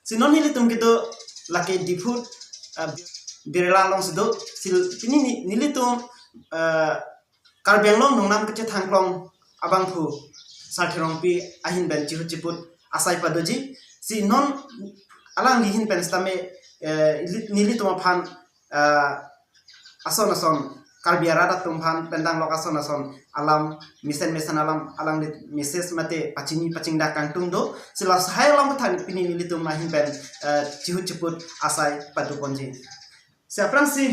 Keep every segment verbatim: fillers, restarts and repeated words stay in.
Si non nelitum kedo lake Diphu, ah, Birla alongsi do, si pini ni-, nelitum, ah, Karbi Anglong nongnam kachethang klong abangphu Sarthe Rongpi ahin pen chihut chiput asai padoji. Si non alangli ahin pen sitame, eh, neli-, nelitum aphan, eh, ason ason Karbi arat atum aphan pen danglok ason ason alam, mesen mesen alam, alangli message mate pachini pachingdak kangtung do. Si lahai alam aphuthak pini nelitum ahin pen, eh, chihut chiput asai padoponji. Si aphrangsi,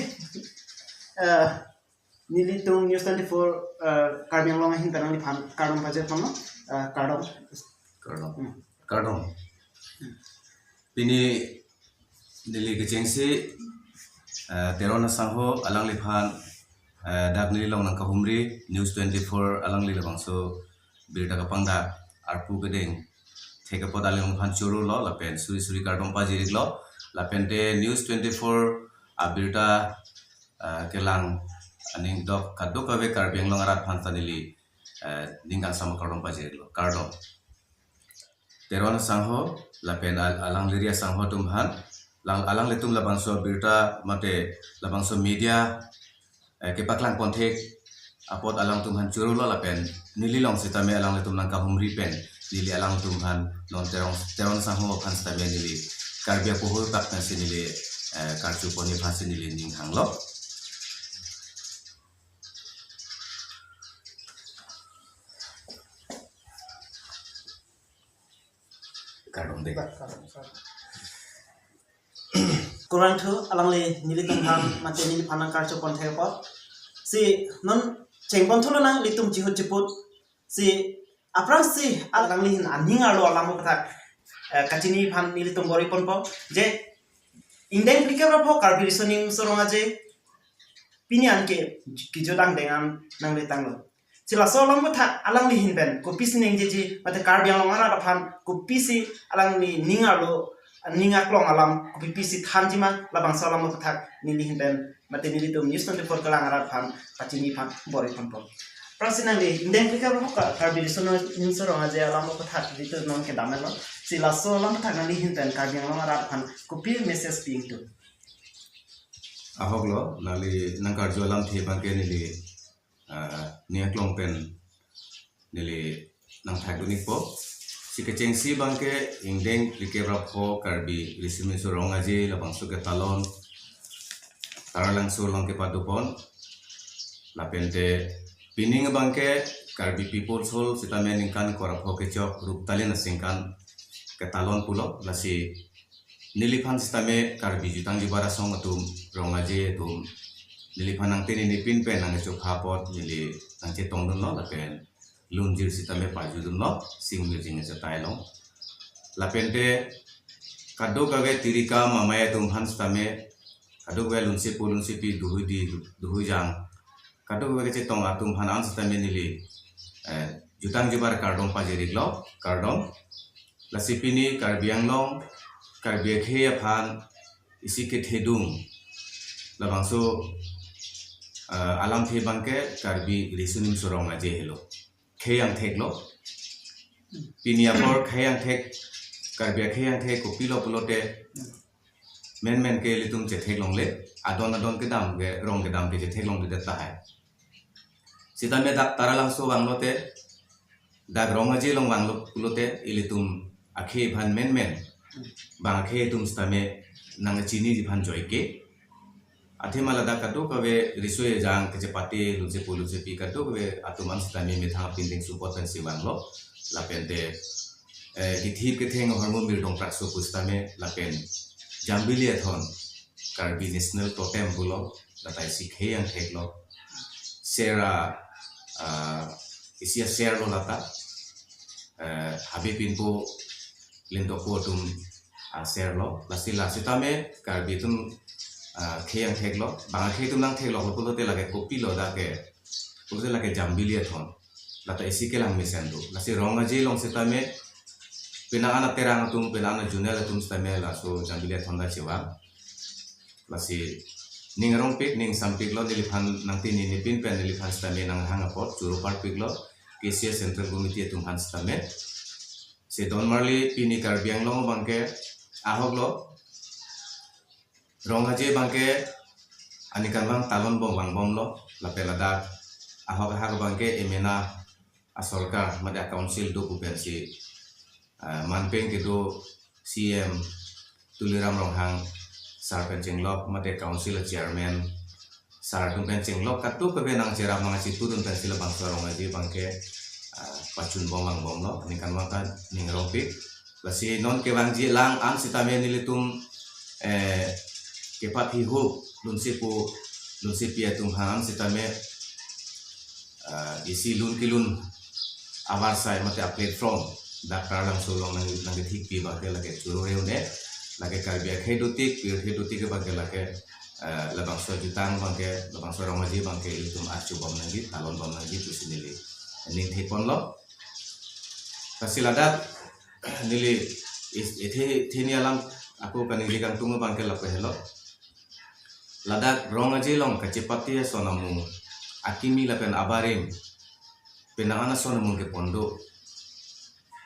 eh, nelitum News twenty-four, eh, Karbi Anglong ahin pen nangliphan kardom pajirponlo, eh, kardom. Kardom. Hmm. Kardom. Pini neli kechengsi, eh, Teron Asangho alangliphan, eh, dak neli along nangkahumri News twenty-four alangli labangso birta kapangdak arpu kedeng thek apot alangliphan chorolo lapen suri suri kardom pajir-iklo, lapente News twenty-four abirta, eh, kelang aning dok kadokave Karbi Anglong arat aphan ta neli, eh, ning kangsam akardom pajir-iklo. Kardom. Teron Asangho lapen al-, alangli ri asangho atum aphan, lang-, alanglitum labangso birta mate labangso media, eh, kepaklang ponthek apot alangtum aphan chorolo lapen neli along sitame alanglitum nangkahumri pen neli alangtum aphan non Teron, Teron Asangho aphan sitame neli Karbi apoho tak pensi neli, eh, karchu ponji aphansi neli ning hanglo. Kardom dei. Kurvangthu alangli nelitum aphan mate neliphan nangkarchu ponthek apot. Si non chengponthulonang ilitum chihut chiput. Si aphrangsi alangli ahin aning arlo alam aphuthak, eh, kachini aphan nelitum bor-iponpo. Je ingdeng phlikep ra pho Karbi Riso Nimso Rong Aje pini anke kejut angdeng an nangletanglo. Si laso alam aphuthak alangli ahin pen kopisi ningjeji mate Karbi Anglong arat aphan kopisi alangli ning arlo, ning aklong alam kopipisi thanji ma, labangso alam aphuthak neli ahin pen mate nelitum News twenty-four kelang arat aphan pachini aphan bor-iponpo. Aphrangsi nangli ingdeng phlikep ra pho Karbi Riso Nimso Rong Aje alam aphuthak nelitum non kedam-etlo. Si laso alam aphuthak nangli ahin pen Karbi Anglong arat aphan kopi message pi-iktum? Ahoklo, nangli nangkarju alamthe abangke neli, ah, ning aklong pen neli nangthakdun-ikpo. Si kechengsi abangke ingdeng phlikep ra pho Karbi Riso Nimso Rong Aje labangso ketalon Taralangso along kepadopon. Lapente pining abangke Karbi People's Hall sitame ningkan kora pho kechok Ruptalin aningkan ketalon pulo, lasi neliphan sitame Karbi Jutang Jubar Asong atum, Rong Aje atum, neliphan nangtini nipin pen nangchopha apot neli nangchetongdunlo lapen lunjir sitame pajudunlo, sing mirjing achetai along. Lapente kadokave tirikam amei atum aphan sitame, kadokave lunsepo lunsepi duhui di, duhui jang, kadokave kachetong atum aphan an sitame neli, eh, jutang jubar kardom pajir-iklo, kardom. Lasi pini Karbi Anglong, Karbi akhei aphan isi kethedung labangso, eh, alamthe abangke Karbi Riso Nimso Rong Aje helo. Khei angthek lo. Pini apor khei angthek, Karbi akhei angthek kopilo pulote, menmen ke ilitum chetheklongle, adon adon kedam ke, rong kedam ke chetheklongledet tahai. Sitame dak Taralangso vanglote, dak Rong Aje along vanglo pulote, ilitum akhei aphan menmen, bang akhei atum sitame nangchiniji aphan joike. Athema ladak kadokave riso ejang kachepate, lunsepo lunsepi kadokave atum an sitame methang apindeng support pensi vanglo. Lapente, eh, kithip ketheng ahormu mir dongprakso pu sitame lapen Jambili Athon, Karbi National Totem pulo, lata isi khei angthek lo. Sera, ah, isi aser lo lata. Eh, habe pinpo lindokpo atum aser lo. Lasi la sitame Karbi atum, ah, khei angthek lo. Bang akhei atum nangtheklok lo pulote lake kopilo dak ke, pulote lake Jambili Athon. Lata isi kelang mesen do. Lasi Rong Aje along sitame penang an aterang atum, penang an ajunel atum sitame laso Jambili Athon ta chevang. Lasi ning arongpik, ning sampiklo, neliphan nangtini nipin pen neliphan sitame nanghang apot choro parpiklo K C S Central Committee atum aphan sitame. Si donmarli pini Karbi Anglong abangke ahok lo. Rong Aje abangke aningkanvang talon bom vangbomlo, lapen ladak ahok ahak abangke emena asorkar mate a-council do pu pensi, ah, manpeng kedo C M Tuliram Ronghang sir pen chenglok mate council chairman sir atum pen chenglok katu kave nangcherap nangchitu dun pensi labangso Rong Aje abangke, ah, pachun bom vangbomlo, aningkanvang ta ning rongpik. Lasi non kevangji alang an sitame nelitum, eh, kepathihup lunsepo lunsepi atum aphan sitame, ah, isi lun kelun avarsai mate a-platform dak Karlangso along nang nangkethikpi abangke lake choro reune, lake Karbi akhei dotik, pirthe dotik abangke lake, eh, labangso ajutang abangke, labangso Rong Aje abangke ilitum archubom nangji, talonbom nangji pusi neli ningtheponlo. Lasi ladak neli is-, ethe, theni alam ako kaningje kangtung abangke lapu helo. Ladak Rong Aje along kachepate ason amung, akimi lapen abarim, penang an ason amung kepon do.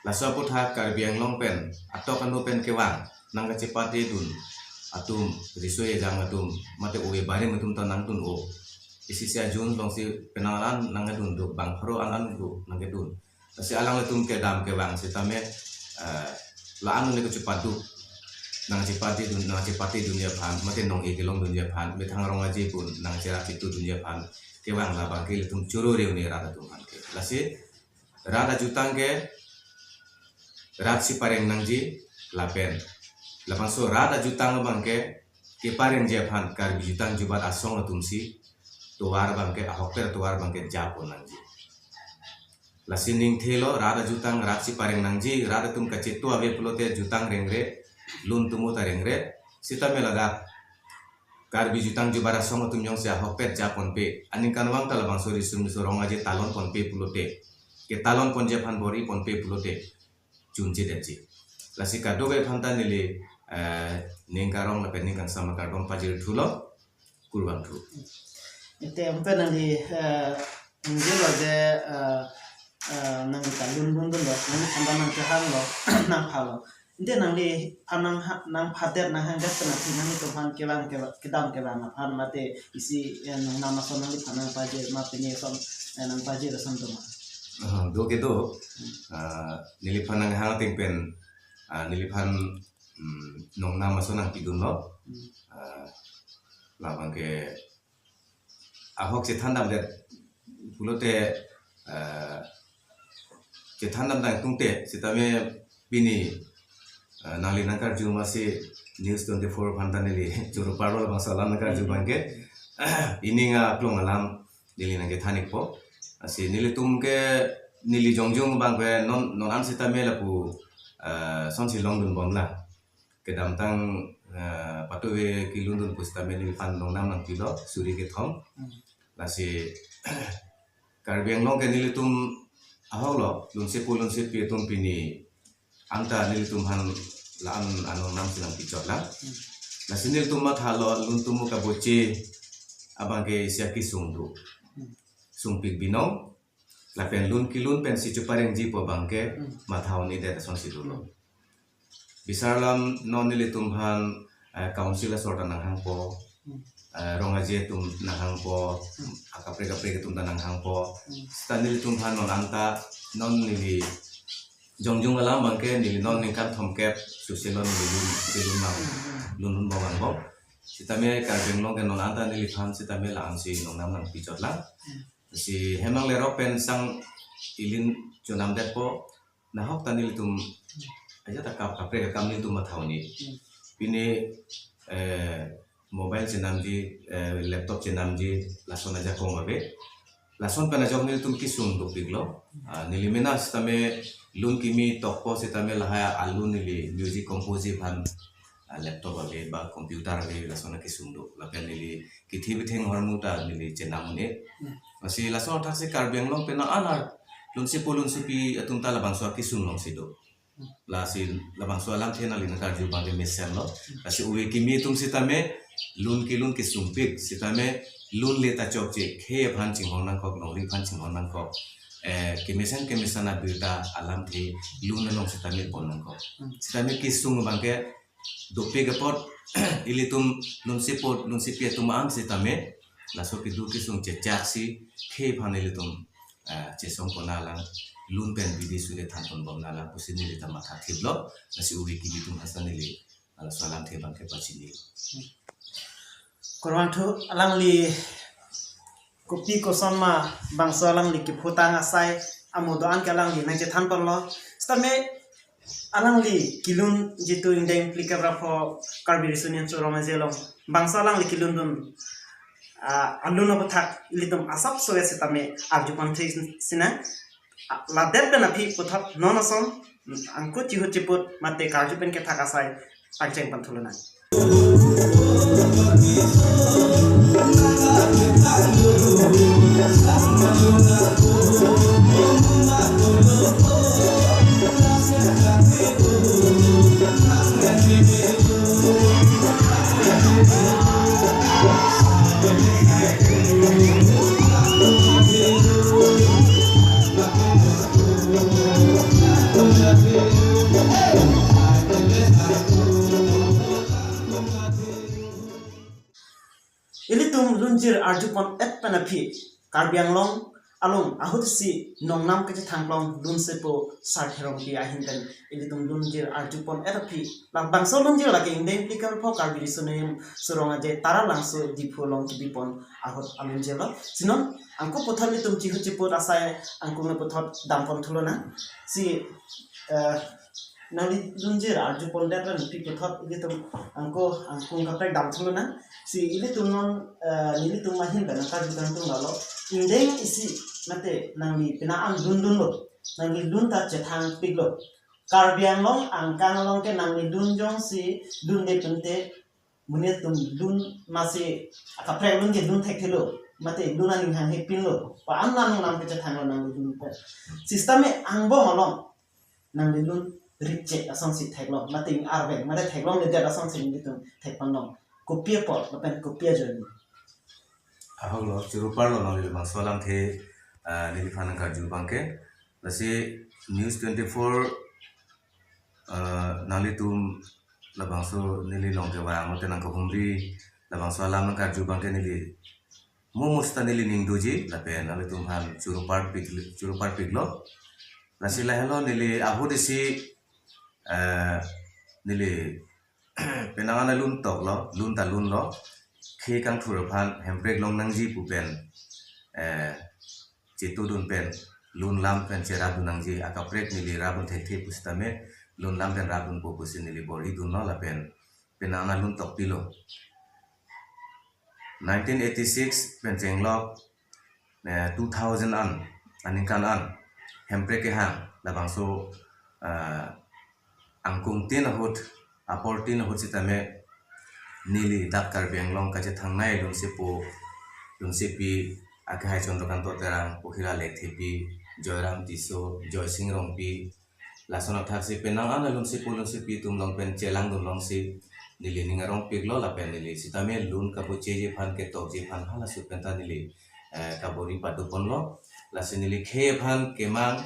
Laso aphuthak Karbi Anglong pen atok anu pen kevang nangkachepate dun atum, riso ejang atum mate ove barim atum ta nangdun-o. Isi isi ajun alongsi penang an nangdun do, bang pharo an an do nangkedun. Lasi alanglitum kedam kevang sitame, eh, la-an le kachepatu nangchepate dun, nangchepate dunji aphan mate nong-e kelong dunji aphan, methang Rong Aje pu nangcherap chitu dunji aphan kevang labangke ilitum choro reune rat atum aphan ke. Lasi rat ajutang ke rat si pareng nangji lapen labangso rat ajutang abangke keparengji aphan Karbi Jutang Jubat Asong atumsi tovar abangke, ahokpet tovar abangke japon nangji. Lasi ningthelo, rat ajutang rat si pareng nangji, rat atum kachetu ave pulote jutang rengre, lun tumo ta rengre, sitame ladak Karbi Jutang Jubat Asong atum jongsi ahokpet japonpe, aningkanvang ta labangso riso muso Rong Aje talonponpe pulote, ketalonponji aphan bor-iponpe pulote chunchedetji. Lasi kadokave aphan ta neli, eh, ning karong lapen ning kangsam akardom pajirthulo, kurvangthu. Ante ampe nangli, eh, ningjelo je, eh, eh, nangli ta lun lun dunlo, nangli aphan ta nangkehanglo, nangphalo. Ante nangliphan nangha-, nangphadet nanghangdet pen aphi nanglitum aphan kevang kevang, kedam kevang aphan mate isi, eh, nongnam ason nangliphan nangpajir ma pini ason, eh, nangpajir ason atum ma? Ah, do kedo. Hmm. Ah, neliphan nanghang ateng pen, ah, neliphan, mm, nongnam ason nangpidunlo. Hmm. Ah, labangke ahok chethandamdet pulote, eh, chethandam tangtungte sitame pini, eh, nangli nangkarju masi News twenty-four aphan ta neli choro parlo labangso alam nangkarju abangke, ining aklong alam neli nangkethan-ikpo. Lasi nelitum ke neli jongjong abangke non, non an sitame lapu, eh, sonsi longdunbomlang. Kedamtang, eh, patuve kelundun pusitame neliphan nongnam nangpilo, suri kethom. Hmm. Lasi Karbi Anglong ke nelitum ahoklo, lunsepo lunsepi atum pini anta nelitum aphan la-an anongnam si nangpichotlang. Hmm. Lasi nelitum mathalo lun tumo kaboche abangke isi akesung do. Hmm. Sungpik binong, lapen lun kelun pensi cheparengji pu abangke, hmm, matha un-edet asonsi dolo. Hmm. Bisar alam non nelitum aphan, eh, council asor ta nanghangpo, hmm, eh, Rong Aje atum nanghangpo, hmm, akaprek kaprek atum ta nanghangpo. Hmm. Seta nelitum aphan non anta non neli jongjong alam abangke neli non ningkan thomkep suse lo neli lun, neli lun mang, hmm, lun lun bom angbong. Sitame Karbi Anglong ke non anta neliphan sitame la-ansi nongnam nangpichotlang. Hmm. Si hem nanglerok pen sang ilin chonamdetpo, nahok ta nelitum ajat akap kaprek akam nelitum matha un-e. Hmm. Pini, eh, mobile chenamji, eh, laptop chenamji, lason ajakong ave. Lason pen ajok nelitum kesung dopiklo. Ah, neli mena sitame lun kimi tokpo sitame lahai alun neli music compose aphan, ah, laptop ave ba computer ave, lason akesung do. Lapen neli kithi bitheng ahormu ta neli chenam un-e. Hmm. Lasi lason athaksi Karbi Anglong penang an lunsepo lunsepi atum ta labangso akesung alongsi do. Hmm. Lasi labangso alamthe nangli nangkarju abangke mesenlo. Hmm. Lasi ove kimi atum sitame lun kelun kesungpik sitame lun le ta chokche, khei aphan chinghon nangkok, longri aphan chinghon nangkok. Eh, kemesen kemesen abirta alamthe lun along sitame pon nangkok. Hmm. Sitame kesung abangke dopik apot ilitum lunsepo lunsepi atum an sitame laso kedo kesung chechaksi khei aphan ilitum, eh, chesong pon alang lun pen bidi suri than pon bom alang pusi neli ta matha thiplo, lasi uri kibi atum hasa neli laso alamthe abang ke pachini. Kurvangthu, alangli kopi koson ma bangso alangli kiphutang asai amo do-an ke alangli nangchethan ponlo. Sitame alangli kelun jitu ingdeng phlikep ra pho Karbi Riso Nimso Rong Aje along bangso alangli kelundun, ah, alun aputhak ilitum asapso sitame arju pon thek sinang. Ah, ladet pen aphi puthot non ason angko chihut chiput mate karju pen kethak asai pangcheng pon thulonang. Ilitum lunjir arju pon-et pen aphi Karbi Anglong along ahut si nongnam kachethang long lunsepo Sar Therongpi ahin pen ilitum lunjir arju pon-et aphi, labangso lunjir lake ingdeng phlikep ra pho Karbi Riso Nimso Rong Aje Taralangso Diphu along kebi pon ahut alunjirlo. Si non angko puthot ilitum chihut chiput asai angko nangputhot dam pon thulonang. Si, eh, nangli lunjir arju pondet pen aphi puthot ilitum angko angko kaprek dam thulonang. Si ilitum non, eh, nelitum ahin pen nangkarju kangtung lalo. Ingdeng isi mate nangli penang an lundunlo. Nangli lun ta chethang piklo. Karbi Anglong angkang along ke nangli lun jongsi lunde pente monit atum lun masi akaprek lun ke lun thekthelo. Mate lun aning hanghe pinlo. Pa an nang nang kachethanglo nangli lun pen. Sitame angbong along nangli lun ripchek asonsi theklong, mate arveng, mate theklongledet asonsi nelitum thek pon long. Kopi apot lapen kopi ajoine? Ahoklo, choro parlo nangli labangso alamthe, ah, neliphan nangkarju abang ke. Lasi News twenty-four, ah, nanglitum labangso neli long kevang mate nangkehumri labangso alam nangkarju abang ke neli mo musta neli ning doji lapen nanglitum aphan choro parpik, choro parpiklo. Lasi lahelo neli ahut isi, eh, neli penang an lun toklo, lun ta lunlo. Khei kangthur aphan Hemprek long nangji pu pen, eh, chetudun pen lun lam pen cherapdun nangji, akaprek neli rapdun thekthe pusitame lun lam pen rapdunpo pusi neli bor-i dunlo lapen penang an lun tokpilo. Nineteen eighty-six pen chenglok, eh, two thousand an, aningkan an, Hemprek kehang labangso, eh, angkung tin ahut, apor tin ahut sitame neli dak Karbi Anglong kachethangnei lunsepo lunsepi akehai Chandrakanta Terang, Pohira Lekthepi, Joyram Tisso, Joysing Rongpi, lason athak si penang an alunsepo lunsepi atum along pen chelangdun longsi neli ning arong piklo lapen neli sitame lun kabucheji aphan ketokji aphan halaso pen ta neli, eh, kabor-i pado ponlo. Lasi neli khei aphan kemang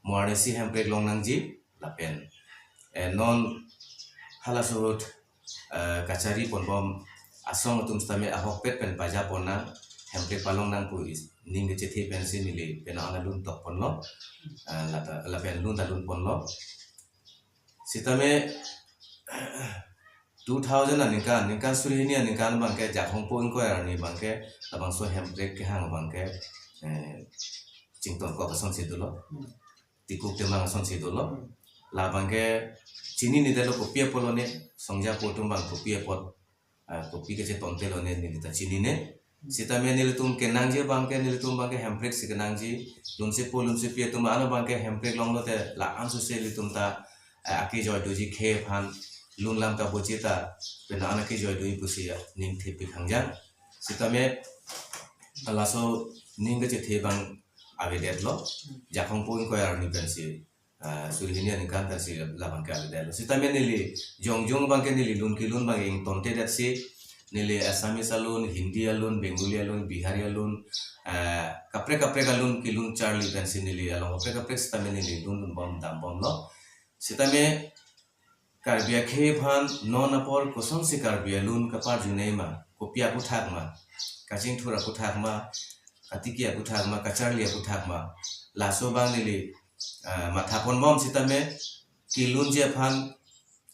Mo arnisi Hemprek long nangji lapen, eh, non halaso ahut, eh, kachari ponbom asong atum sitame ahokpet pen paja pon nang, Hemprek palong nang pu is-, ning kachethe pensi neli penang an lun tok ponlo, eh, lata, lapen lun ta lun ponlo. Sitame two thousand aningkan, ningkan suri hini aningkan abang ke Jakhong po ingkoi arni abang ke labangso Hemprek kehang abang ke, eh, chington kok asonsi dolo. Hmm. Tikuk temang asonsi dolo. Hmm. Labang ke chininedetlo kopi apotlo ne, songja po atum abang kopi apot, ah, kopi kachetontelo ne neli ta chinine. Sitame nelitum kenangji abang ke, nelitum abang ke Hemprek si kenangji. Lunsepo lunsepi atum ano abang ke Hemprek longlote la-an sose nelitum ta, eh, akejoi doji khei aphan, lun lam kabuche ta penang an akejoi doji pusi ning thepik hangjang. Sitame laso ning kachethe abang avedetlo. Jakhong po ingkoi arni pensi, ah, suri hini aningkan pensi labang ke avedetlo. Sitame neli jongjong abang ke neli lun kelun abang ingtontedetsi neli Assamese alun, Hindi alun, Bengali alun, Bihari alun, ah, kaprek kaprek alun kelun charli pensi neli along kaprek kaprek sitame neli lun bom dam bomlo. Sitame Karbi akhei aphan non apor kosonsi Karbi alun kaparjunei ma, kopi aputhak ma, kachingthur aputhak ma, katiki aputhak ma, kacharli aputhak ma, laso abang neli ah, matha ponbom sitame, kelunji aphan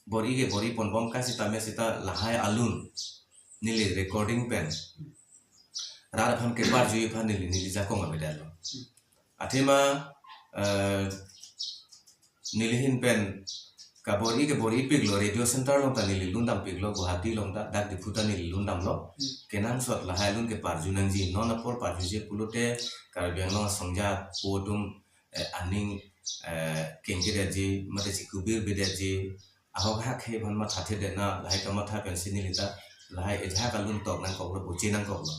bor-i ke bor-i ponbom ka sitame seta lahai alun neli recording pen rat aphan keparjui aphan neli neli jakong avedetlo. Athema eh, neli ahin pen kabor-i ke bor-i piklo, radio center along ta neli lun dam piklo, Guwahati along ta, dak Diphu ta neli lun damlo. Kenangsot lahai alun keparju nangji, non apor parjuje pulote Karbi Anglong asong ajat po atum eh, aning eh, kengkidetji, mate chikubir bidetji, ahok akhei aphan mathathedet na, lahai kamatha pensi neli ta lahai ajahak alun tok nangkoklo, boche nangkoklo.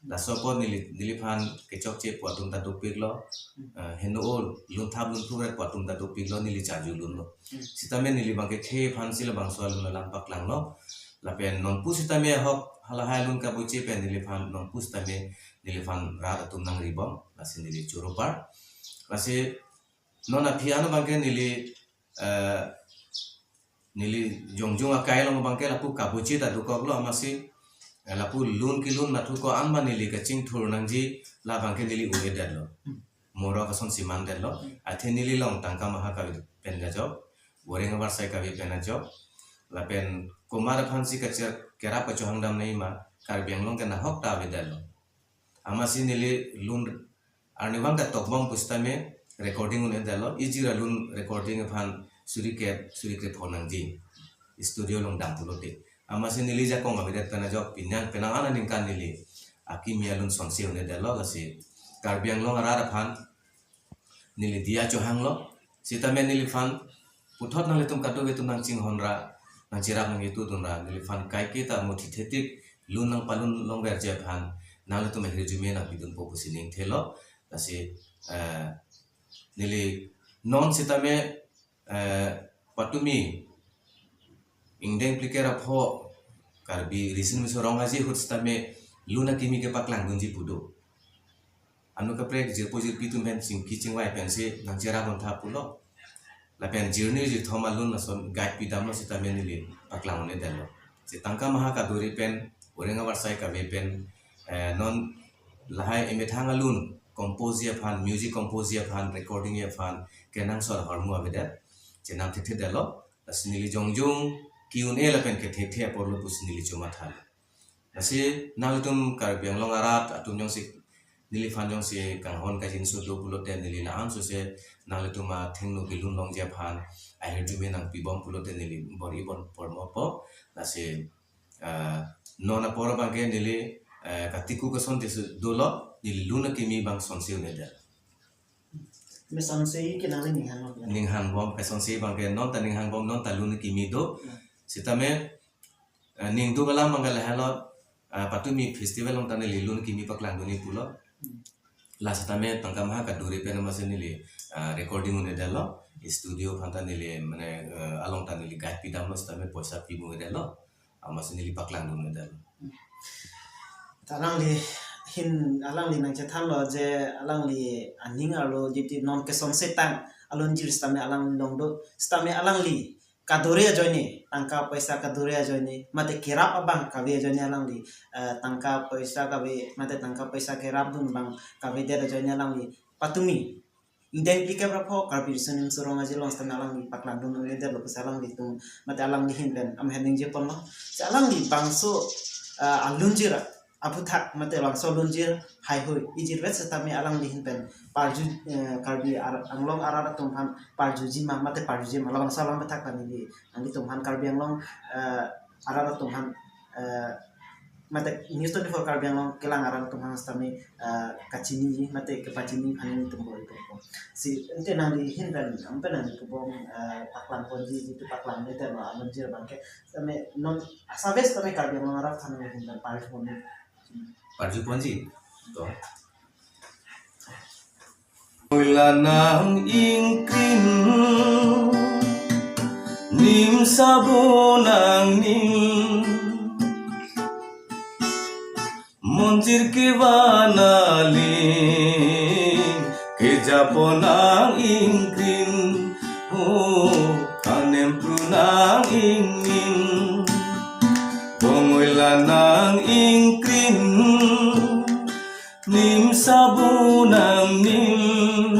Laso apor neli, neliphan kechokche po atum ta dopiklo, eh, heno o lun thap lun phuret po atum ta dopiklo, neli charjulunlo. Sitame neli abang ke khei aphansi labangso alun alam paklanglo. Lapen nonpu sitame ahok halahai alun kaboche pen neliphan nonpu sitame neliphan rat atum nangribom, lasi neli choro apar. Lasi non aphi ano abang ke neli eh, neli jongjong akai along abang ke lapu kaboche ta dokoklo, amatsi eh, lapu lun kelun nathu ko-an ma neli kachingthur nangji, la abang ke neli un-edetlo. Moro kasonsi mandetlo. Athe neli along tangka maha kave pen ajok, boreng avarsai kave pen ajok, lapen komat aphansi kacher kerap kachohang damnei ma, Karbi Anglong ke nahok ta avedetlo. Amatsi neli lun arnivang ta tokbom pu sitame recording un-edetlo, ijir alun recording aphan suri ke, suri krepho nangji, studio along dam pulote. Amatsi neli jakong avedet pen ajok, penang penang aningkan neli akimi alun sonse un-edetlo, lasi Karbi Anglong arat aphan neli diya chohanglo. Sitame neliphan puthot nanglitum kadokave atum nangchinghon ra, nangcherap nangjitu dun ra, neliphan kaike ta mo thithetik lun nangpalun longverji aphan nanglitum ahirjume nangpidunpo pusi ningthelo. Lasi eh, neli non sitame eh, patumi ingdeng phlikep ra pho Karbi Riso Nimso Rong Aje ahut sitame lun akimi kepaklangdunji pu do. Ano kaprek jirpo jirpi atum pen chingki chingvai pensi nangcherap bontha pulo. Lapen jirni jirthom alun lason guide pidamlo sitame neli paklang un-edetlo. Si tangka maha kaduri pen, boreng avarsai kave pen eh, non lahai emethang alun compose aphan, music compose aphan, recording aphan kenangsot ahormu avedet. Chenam thekthedetlo. Lasi neli jongjong ke-un-e lapen kethethe aporlo pusi neli chomathalo. Lasi nanglitum Karbi Anglong arat atum jongsi neliphan jongsi kanghon kajinso do pulote neli la-an sose nanglitum athengno kelun longji aphan ahirjume nangpibom pulote neli bor-i bon pormopo. Lasi ah, non apor abang ke neli eh, katiku kason tisu dolo, neli lun akimi abang sonse un-edet. Me sonse ke nangli ninghanbom ya? Ninghanbom, kasonse abang ke non ta ninghanbom, non ta lun akimi do. Hmm. Sitame eh, ningduk alam abang ke lahelo, ah, patumi festival along ta neli lun akimi paklangdun-i pulo. Hmm. La sitame tangka maha kaduri pen amatsi neli ah, recording un-edetlo, studio aphan ta neli mane eh, along ta neli guide pidamlo sitame poisa pimu-edetlo. Amatsi neli paklangdun-edetlo. Ta alangli ahin, alangli nangchethanlo je alangli aning arlo jiti non kesonse tang alunjir sitame alangli longdo, sitame alangli kaduri ajoine, tangka poisa kaduri ajoine, mate kerap abang kave ajoine alangli eh, tangka poisa kave, mate tangka poisa kerapdun abang kavedet ajoine alangli patumi ingdeng phlikep ra pho Karbi Riso Nimso Rong Aje along sitame alangli paklangdun un-edetlo pusi alanglitum, mate alangli ahin pen amahang ningjeponlo. Si alangli bangso ah, alunjir aputhak mate bangso alunjir haihui ijirvet sitame alangli ahin pen parju eh, Karbi ar- Anglong arat atum aphan parjuji ma mate parjuje ma, labangso alam aputhak ta neli nanglitum aphan Karbi Anglong eh, arat atum aphan eh, mate News twenty-four Karbi Anglong kelang arat atum aphan sitame eh, kachiniji mate kepachini aphan nelitum bor-ipo. Si ante nangli ahin pen, ampen nangli kebom eh, paklangponji, jiti paklangledet ma alunjir abang ke, sitame non asabes sitame Karbi Anglong arat aphan nangli ahin pen parjuponji. Parjuponji. To. Oila nang ingkrin, nim sabo nangning, monjir kevan aling, kejapo nang ingkrin, ho, anem prun nang ingning, bongoi la nang ingkring, nim sabu nang nim,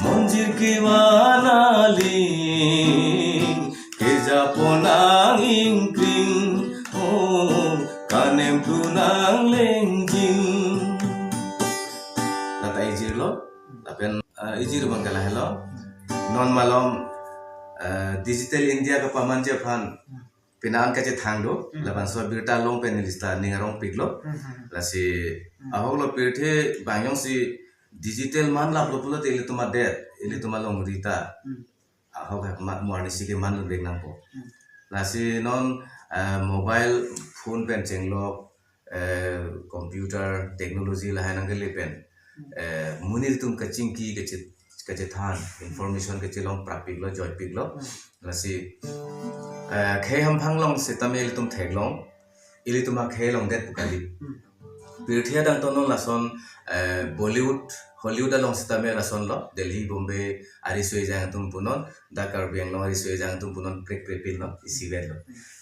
monjir kevan aling, kejapo nang ingkring, oh, kanemtu nang lengjin. Lata ijirlo, lapen, eh, ijir bang ke lahelo. Non malom, eh, Digital India kapamanji aphan pini an kachethang do, Hmm. labangso abirta along pen neli seta ning arongpiklo. Hmm, hmm, hmm. Lasi Hmm. ahoklo pirthe bang jongsi digital manlaplo pulote ilitum adet, ilitum alongri ta. Hmm. Ahok hak ma-, mo arnisi keman lun vek nangpo. Hmm. Lasi non, eh, mobile phone pen chenglok, eh, computer technology lahai nangkele pen, Hmm. eh, monit atum kachingki kache-, kachethan, information kachelong prapiklo, joipiklo. Hmm. Lasi, eh, khei hamphang along setame ilitum theklong, ilitum akhei longdet pu kali. Hmm. Pirthe adang tonon lason, eh, Bollywood, Hollywood along setame lasonlo, Delhi, Bombay, ariso ejang atum punon, dak Karbi Anglong ariso ejang atum punon prek prepinlo, isivetlo.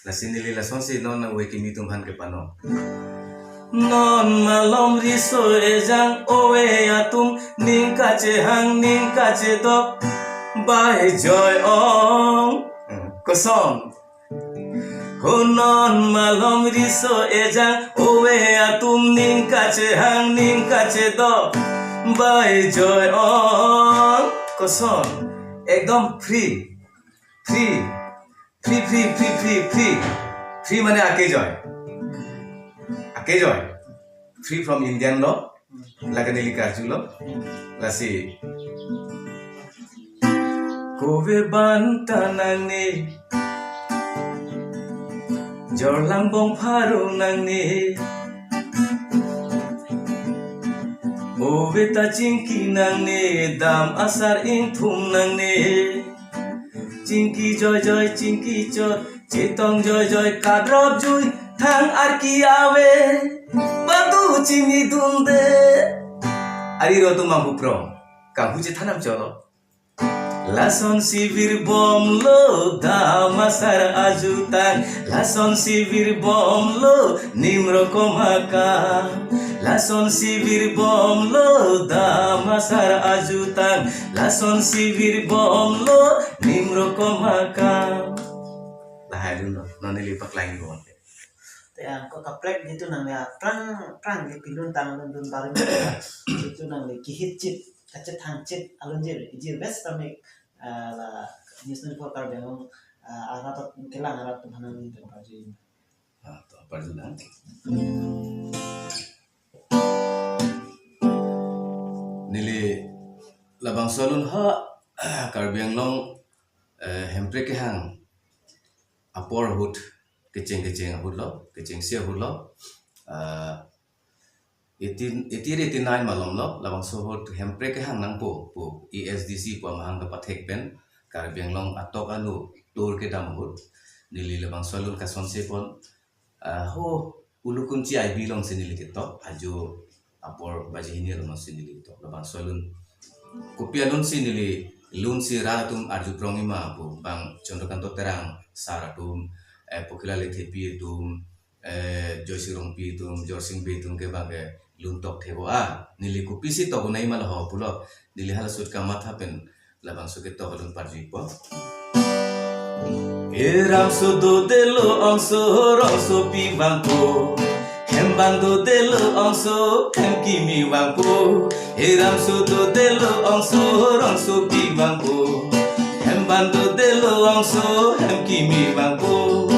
Lasi neli lasonsi non ove kimi atum aphan kepanon. Non malom riso ejang ove atum ning kachehang ning kachedok bai joi ong. Hmm. Koson. Ho non malom riso ejang ove atum ning kachehang ning kachedok bai joi ong. Koson. Ekdom free. Free. Free, free, free, free, free. Free mane akejoi. Akejoi. Free from Indian law. Lake neli karjulo. Lasi. Kove banta nangne. Jorlang bong pharo nangne. Ove ta chingki nangne, dam asar ingthum nangne. Chingki joi joi, chingki chot, chetong joi joi, kadrop jui, thang arki ave, badu chini dunde. Ari ro tu manghu prong, kanghu chethanam cholo. Lasonsi virbomlo dam asar ajutang, lasonsi virbomlo nimro komaka. Lasonsi virbomlo dam asar ajutang, lasonsi virbomlo nimro komaka. Lahai dunlo, non neli paklang bom. Te angko kaprek jitu nangli aphrang aphrang ke pilun tang lun dun barim jitu nangli kehit chit kachethang chit alun jir jir best kami, ah, la News twenty-four Karbi Anglong, ah, arat kelang arat atum aphan nangli tang parju. Ah, to parju nang. Neli labangso alun ha Karbi Anglong, eh, Hemprek kehang apor ahut kecheng kecheng ahutlo, kechengsi ahutlo. Ah, eighteen, eighty-eight eighty-nine malomlo, labangso ahut Hemprek kehang nangpo pu A S D C pu amahang kapathek pen Karbi Anglong atok anu tour kedam ahut neli labangso alun kasonse pon, ah, ho Ulukunchi I B alongsi neli ketok, ajo apor baji hini alongsi neli ketok. Labangso alun, kopi alunsi neli lunsi rat atum arju prong ima pu, bang Chandrakanta Terang sar atum, eh, Pokhilalal Enthepi atum, eh, Joysing Rongpi atum, Jorsing Bey atum ke bang ke lun tokthepo a. Neli kopisi tok unai ma laho pulo. Neli hala sut kamatha pen labangso ketok alun parjupo. Eram so dodelo ongso rongso pi vangpo. Hemban dodelo ongso hem kimi vangpo. Eram so dodelo ongso rongso pi vangpo. Hemban dodelo ongso hem kimi vangpo.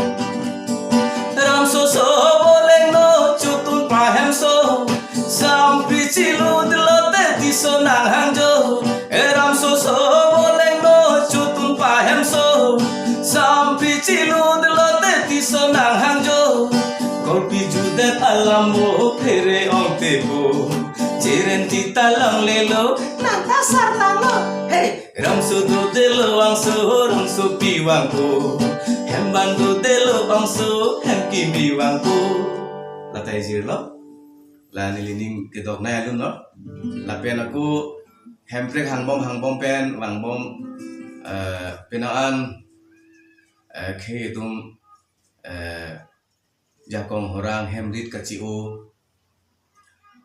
Ramso so bolengno chutun pahemso. Sampi chilu dilote tiso nanghangjo. Eram so so bolengno chutun pahemso. Sampi chilu dilote tiso nanghangjo. Korpi judet alam mo phere ongtepo. Jeren tita langlelo. Nangta sar nanglo. Hey! Ramso dodelo ongso, rongso pi vangpo. Hemban dodelo ongso, hem kimi vangpo. Lata ijirlo. La neli ning kedok nai alunlo. Lapen ako Hemprek hangbom hangbom pen vangbom, eh, pini an Eh, khei atum, eh, jakong horang hem rit kachi-o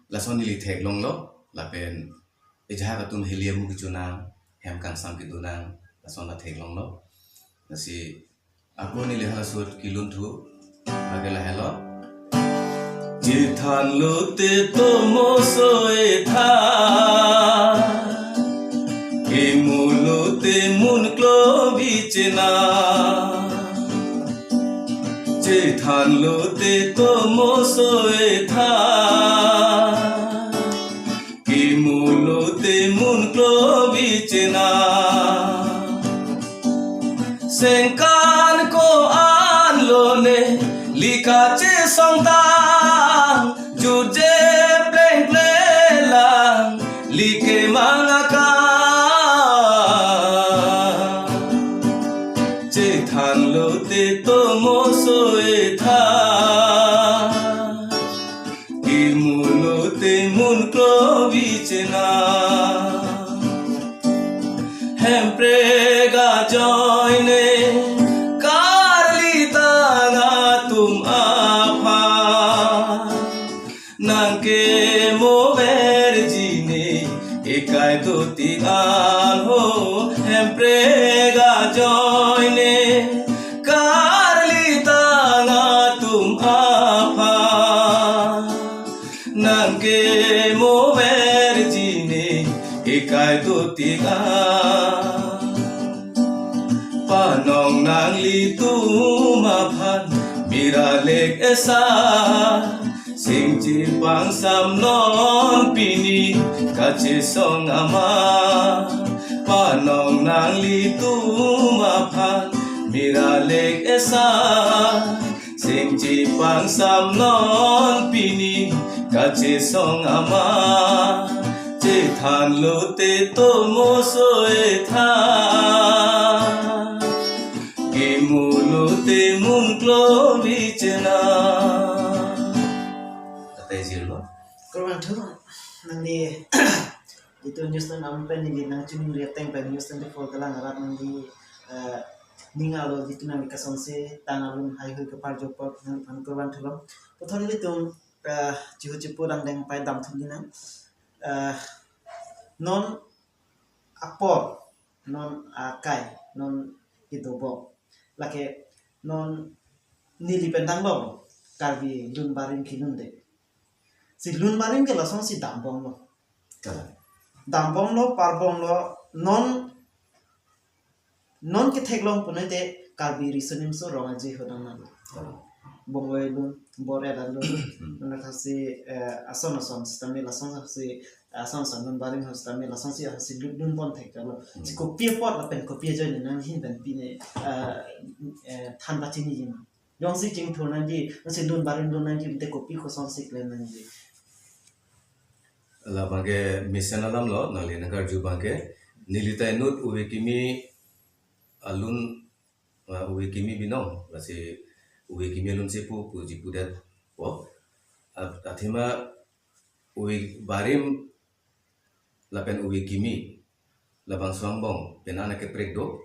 lason neli theklonglo, lapen ejahak atum heli amu kechonang, hem kangsam kedonang, lason ta theklonglo. Lasi ako neli hala sut kelun thu, lake lahelo. Chethanlo te tomo soi tha, kimulo te munklo bichena. Chethanlo te tomo soi tha, kimulo te munklo bichena. Sengkan ko-an lone lika chesong tang, jutje plengple lang like mang aka. Chethanlo te tomo soi tha, kimulo te munklo bichena. Hemprek ajoine karli tang atum aphan nangkemoverji ne, ekai dotik an ho. Hemprek ajoine karli tang atum aphan nangkemoverji ne, ekai dotik an. Panong nanglitum aphan mira lek esa, singchi pangsam non pini kachesong amat. Panong nanglitum aphan mira lek esa, singchi pangsam non pini kachesong amat. Chethanlo te tomo soi tha, kimulo te munklo bichena. Kata ejirlo. Kurang thur nangli itu news nang am pen neli nangchiningri ateng pen news twenty-four kelang arat nangli, eh, ning arlo itu nangli kasonsi tang alun haihui kepar jopot nangphan kurang thurlo. Puthot nelitum, eh, chihu chipu dangdeng pai damthu nang. Eh, non apor, non akai, non kedobok, lake non neli pen danglo Karbi lun barim kelunde. Si lun barim ke lasonsi dambomlo. Kalang. Dambomlo, parbomlo, non, non ketheklong punoi te Karbi Riso Nimso Rong Aje ahut dang nang. Kalang. Bongvoi lun, bor-et alun, Hmm. lun athasi, eh, ason ason sitame lasonsi, ason ason lun barim ahut sitame lasonsi ahut si lun, lun pon theklo. Hmm. Si kopi apot lapen kopi ajoine nanghin pen pine, eh, eh, than pachiniji ma? Jongsi chingthur nangji, jongsi lun barim lun nangji te kopi kosonsi klem nangji? Labangke mesen alamlo, nangli nangkarju abangke, neli ta inut ove kimi alun, ah, ove kimi binong, lasi ove kimi alun si pu, puji pudetpo. At-, athema ove barim lapen ove kimi labangso angbong pen an kaprek do.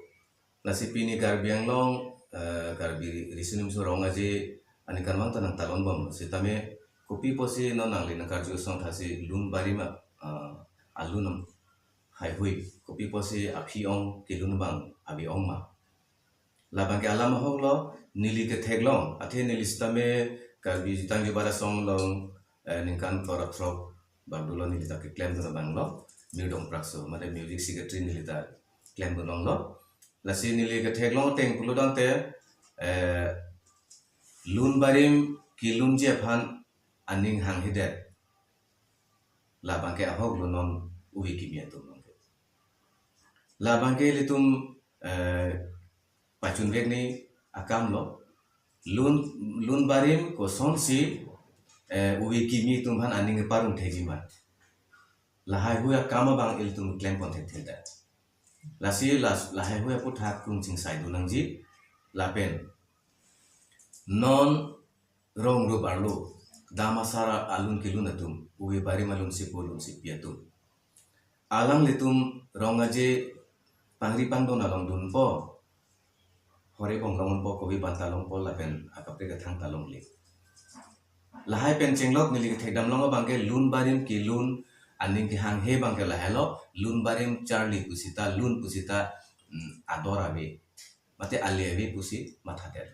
Lasi pini Karbi Anglong, eh, Karbi Riso Nimso Rong Aje aningkanvang ta nangtalonbom. Sitame kopi pusi non nangli nangkarju asong thasi lun barim a, ah, alun haihui, kopi pusi aphi ong kelun abang ave ong ma? Labangke alam ahoklo, neli ketheklong, athe neli sitame Karbi Jutang Jubat Asong along, eh, ningkan kor-athrok bak dolo neli ta keklem dun abanglo, Mirdong Prakso, mate music secretary neli ta klem dun longlo. Lasi neli ketheklong ateng pulo tangte, eh, lun barim kelunji aphan aning hanghedet. Labangke ahoklo non ove kimi atum abangke. Labangke ilitum, eh, pachunvek ni akamlo. Lun, lun barim kosonsi, eh, ove kimi atum aphan aning keparun thekji ma? Lahaihui akam abang ilitum klem pon thekthedet. Lasi las-, lahaihui aputhak kung chingsai dun nangji, lapen non rong rup arlo, dam asar alun kelun atum, ove barim alun sipo alun sipi atum, alanglitum Rong Aje pangri pangdon along dunpo, Hore Bong longpo, Kopi Banta longpo, lapen akaprek kethang ta longle. Lahai pen chenglok neli kethekdam long abangke lun barim kelun aning kehanghe abangke lahelo, lun barim charli pusita, lun pusita, mm, ador ave, mate ale ave pusi mathadet.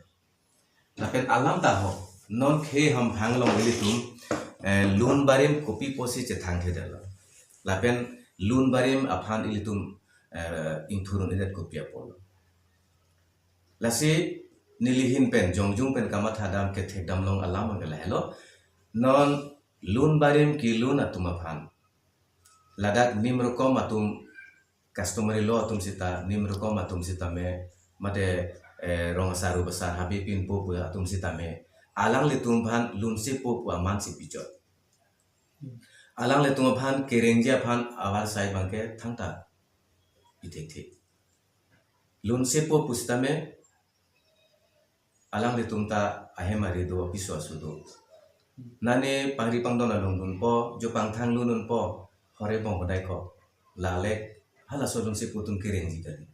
Lapen alam ta ho, non khei hamphang along ilitum, eh, lun barim kopi pusi chethangthedetlo. Lapen lun barim aphan ilitum, eh, ingthur un-edet kopi apotlo. Lasi neli ahin pen, jongjung pen kamathadam kethekdam long alam abangke lahelo. Non lun barim kelun atum aphan, ladak nim rokom atum, customary law atum sita, nim rokom atum sitame, mate, eh, rong asar ru asar habe pinpo pu atum sitame, alanglitum aphan lunsepo pu aman si pichot. Alanglitum aphan kerengji aphan avar sai abangke thangta pithekthe. Lunsepo pusitame alanglitum ta ahem ari do, apiso aso do. Nane pangri pangdon along dunpo, jo pangthang lun dunpo, Hore Bong hodai ko. Lalek, halaso lunsepo atum kerengji kali.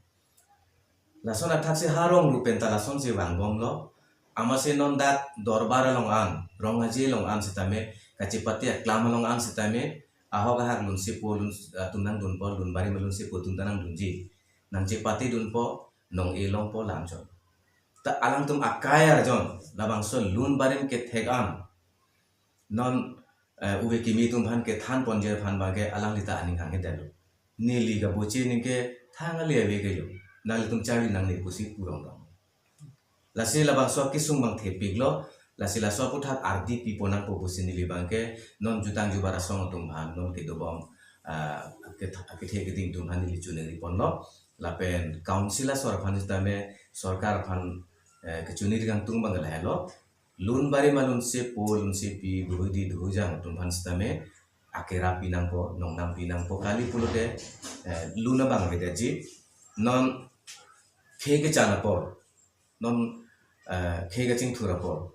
Lason athak si ha rong ru pen ta lasonsi vangbomlo. Amatsi non dak dorbar along an, rong aje along an sitame, kachepate aklam along an sitame, ahok ahak lunsepo lun, atum nangdunpo, lun barim alunsepo atum ta nangdunji. Nangchepate dunpo, nong-e longpo lam chot. Ta alangtum akai arjon, labangso lun barim kethek an, non, eh, ove kimi atum aphan kethan ponji aphan abangke alangli ta aning hanghedet lo. Neli kaboche ningke thang ale ave kelo. Nanglitum charli nangne pusi pu rong rong. Lasi labangso akesung abang thepiklo, lasi laso aphuthak ardi pipo nangpo pusi neli abangke non jutang jubar asong atum aphan, non kedobom, ah, ketha-, kethe keding atum aphan neli choningri ponlo. Lapen council asor aphan sitame, sorkar aphan, eh, kechoningri kangtung abang lahelo. Lun barim alunsepo, lunsepi, duhuidi duhujang atum aphan sitame, akera pi nangpo, nongnam pi nangpo kali pulote, eh, lun abang avedetji, non khei kechan apor, non, eh, khei kachingthur apor,